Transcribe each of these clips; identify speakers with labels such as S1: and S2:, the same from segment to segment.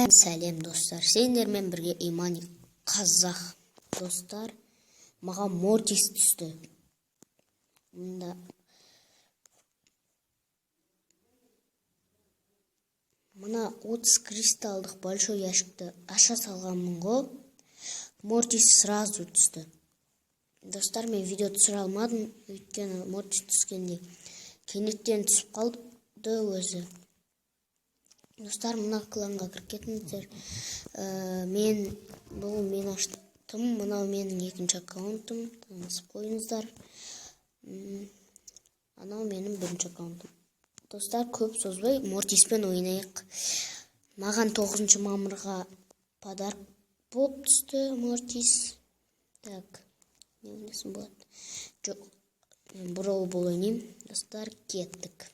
S1: Бәрін сәлем, достар! Сендермен бірге Имани Қазақ. Достар, маған Мортис түсті. Мында мына 30 кристалдық большой ящикті аша салғанмын ғой, Мортис сразу түсті. Достар, мен видео түсіре алмадым, өйткені Мортис түскенде кенеттен түсіп қалды өзі. Достар, мына кланға кіріп кетіңіздер. Мен бұл мен аштым, мынау менің екінші аккаунтым, танысып қойыңыздар. Анау менің бірінші аккаунтым. Достар, көп созбай Мортиспен ойнайық. Маған 9 мамырға подарок болып түсті Мортис. Так, не ойнасам болады? Жоқ, мен Brawl Ball ойнаймын. Достар, кеттік.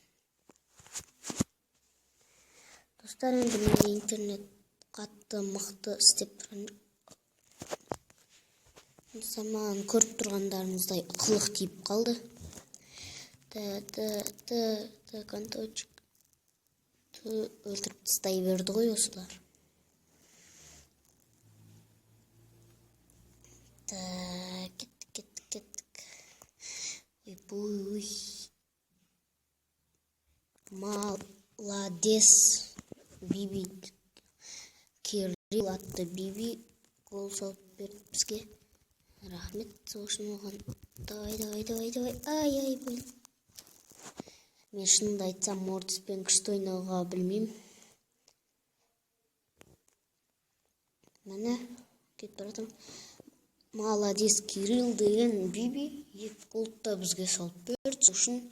S1: Достар, енді менде интернет қатты мықты істеп тұрған жоқ. Достар, маған көріп тұрғандарыңыздай қылық тиіп қалды. Т т т т конточек. Т, өлтіріп тастай берді ғой осылар. Так, кеттік, кеттік, кеттік. Ойбуй. Молодец. Биби, Кирилл атты Биби гол салып берді бізге. Рахмет сол үшін оған. Давай, давай, давай, давай. Ай, ай, блин. Мен шынымды айтсам, Мортиспен күшті ойнауға білмеймін. Міне, кетіп бара жатырмын. Молодец, Кирилл деген Биби екі голды да бізге салып берді. Сол үшін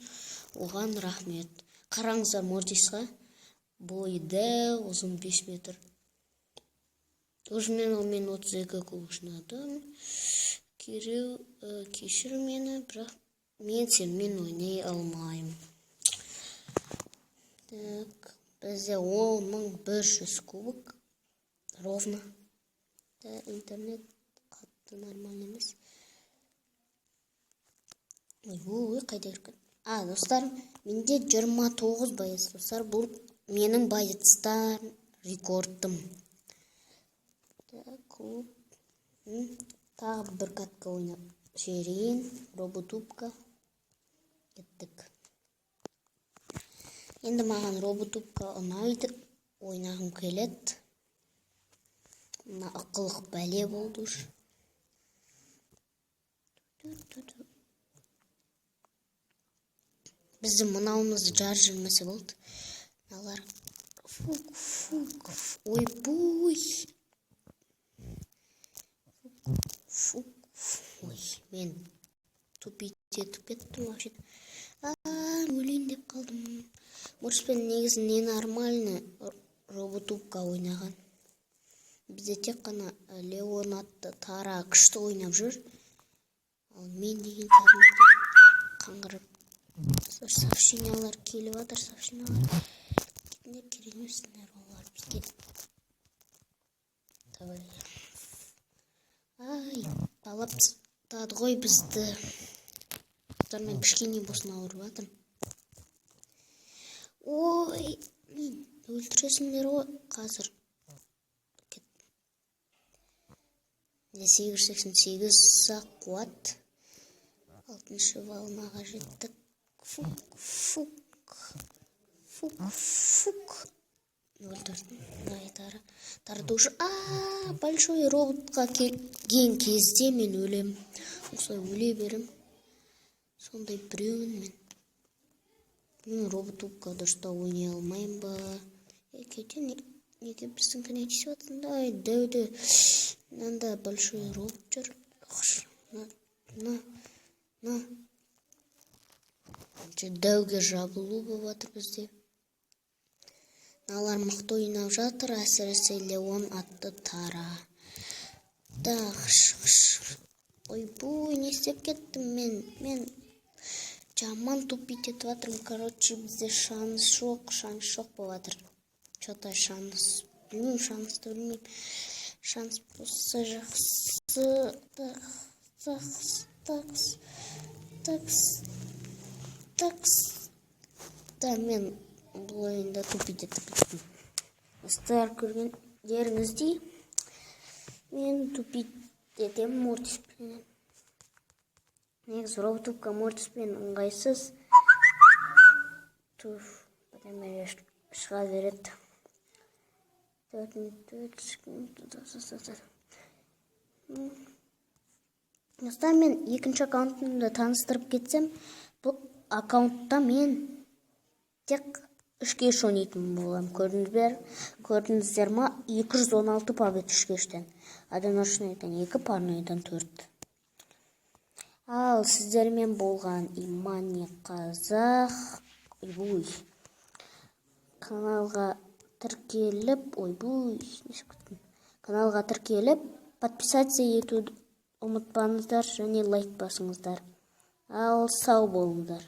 S1: оған рахмет. Қараңыздар Мортисқа. Бойы дәу, ұзын 5 метр. Уже мен онымен 32 кубок жинадым. Кирилл, кешір мені, бірақ мен сенімен ойнай алмаймын. Так, бізде 10 100 кубок. Ровно. Да, интернет қатты нормально емес. Ой, қайда кіріп кеттім? А, достар, менде 29 боец. Достар, бұл менің боецтар рекордым. Так, клуб. Тағы бір катка ойнап жіберейін. Роботубка. Кеттік. Енді маған роботубка ұнайды. Ойнағым келеді. Мына ықылық бәле болды уж. Ту-ту-ту. Біздің мынауымызды жарып жібермесе болды. Мыналар фук, фук, ойбуй. Фук, фук. Ой, мен тупить етіп кеттім вообще. А, өлейін деп қалдым. Мортиспен негізі не нормально роботубка ойнаған. Бізде тек қана Леон атты Тара күшті ойнап жүр. Ал мен деген кәдімгідей қаңғырып. Сообщениялар келіп жатыр, сообщениялар. Кетіңдер, керек емессіңдер олар бізге. Давай. Ай, талап тастады ғой бізді. Достар, мен кішкене болсын ауырып жатырмын. Ой, мен өлтіресіңдер ғой қазір. 888 ақ қуат. Алтыншы волнаға жеттік. Фук, фук, фук, фук. Өлтірдім. Ай, Тара. Тара уже. А, большой роботқа келген кезде мен өлем. Осылай өле берем. Сондай біреуін мен. Мен роботубка дұрыстап ойнай алмаймын ба? Е, кете, неге біздіңкіне тиісіп жатсың? Ай, дәуде. Мынанда большой робот жүр. На, на, на. Дәуге жабылу болып жатыр бізде. Мыналар мықты ойнап жатыр, әсіресе Леон атты Тара. Да, хш, хш. Ойбуй, не істеп кеттім мен? Мен жаман тупить етіп жатырмын. Короче, бізде шанс жоқ, шанс жоқ болып жатыр. Че-то шанс, білмеймін, шансты білмеймін. Шанс болса жақсы. Такс, такс, такс, такс. Да, мен бұл ойында тупить етіп кеттім. Достар, көрген Көргендеріңіздей, мен тупить етемін Мортиспен. Негізі робот Мортиспен ыңғайсыз. Туф, бірдеме шыға береді. 4 минут. Достар, мен екінші аккаунтымды таныстырып кетсем, бұл аккаунтта мен тек 3-ке 3 ойнайтын боламын. Көрдіңіздер ма? 216 побед 3-ке 3-тен. Одиночныйдан 2, парныйдан 4. Ал сіздермен болған Имани Қазақ. Ойбуй. Каналға тіркеліп, ойбуй, не істеп кеттім? Каналға тіркеліп, подписаться етуді ұмытпаңыздар және лайк басыңыздар. Ал сау болыңдар.